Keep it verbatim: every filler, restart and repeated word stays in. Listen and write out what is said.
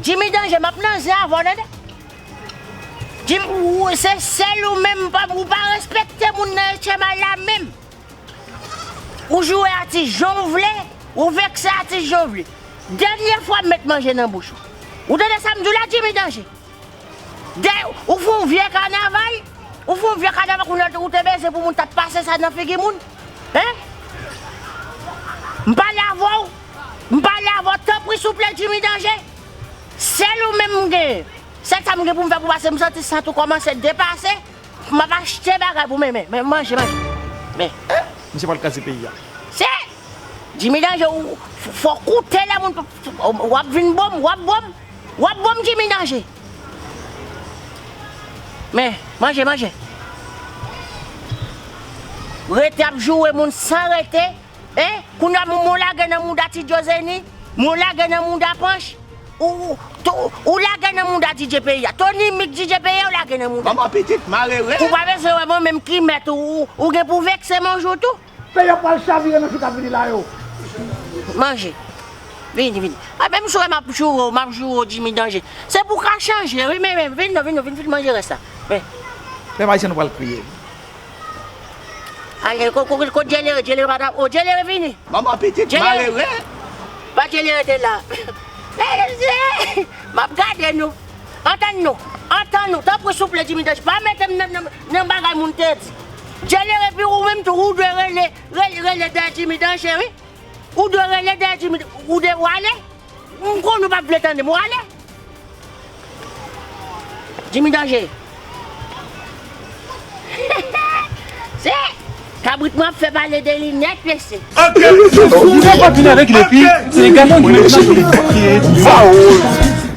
Jimmy Danje, m ap nan zen avè w, tande. Jim, ou, se sèl ou menm, pa, ou pa respekte moun nan H M I la menm. Ou joure atis jan w vle, ou vekse atis jan w vle. Dènye fwa m met manje nan bouch ou. Ou tande sa m di w la, Jimmy Danje? Dè, ou fè yon vye kanaval, ou fè yon vye kanaval kounye a ou te bezwen pou moun t ap pase sa nan figi moun. Hein? M pale avè w, m pale avè w, tanpri souple Jimmy Danje. Sèl ou menm m genyen. Sèl sa m gen pou m fè pou pase, m santi sant ou kòmanse depase. M ap achte bagay pou men, men, men manje, manje. Men. Misye pral kraze peyi a. Se Jimmy Danje, ou f- fò koute lè moun, w ap vin bon m, w ap bon m, w ap bon m Jimmy Danje. Men, manje, manje. Rete ap joure moun san rete. Eh, kounye a, mwen lage nan mouda Ti Djozeni, mwen lage nan mouda Panch, ou, ou, ou lage nan mouda D J Peyi a. Tony Mix D J Peyi a, ou lage nan mouda. Manman pitit, mare ren. Ou pa bezwen wè mwen menm ki mèt ou, ou, ou gen pou vekse m yon jou tou. Peyi a pral chavire nan jou k ap vini la yo. Manje. Vini, vini. A, menm si w wè m ap joure w, m ap joure w, Jimmy Danje. Se pou w ka chanje, wi, men, men, vin non, vin non, vin, vin manje rès la. Men. Pèp ayisyen nou pral kriye. Ale, ko, ko, ko, Djelere, Djelere pa ta, o, Djelere vini. Manman pitit, Djelere. Mare ren. Pa Djelere te la. M ap gade nou. Antann nou. Antann nou. Tanpri souple, Jimmy Danje. Pa mete m nan, nan, nan bagay moun te di. Djelere, epi ou menm tou, ou dwe rele, rele, rele dèyè Jimmy Danje, wi. Ou dwe rele dèyè Jimmy, ou dwe, ou ale. M konnen ou p ap vle tande m, ou ale. Jimmy Danje. Se kabrit mwen ap fè pale de li nèt, mesye. Ok. Ou pa vin avèk li, epi se egalman ki menm nan ki, ki, ki,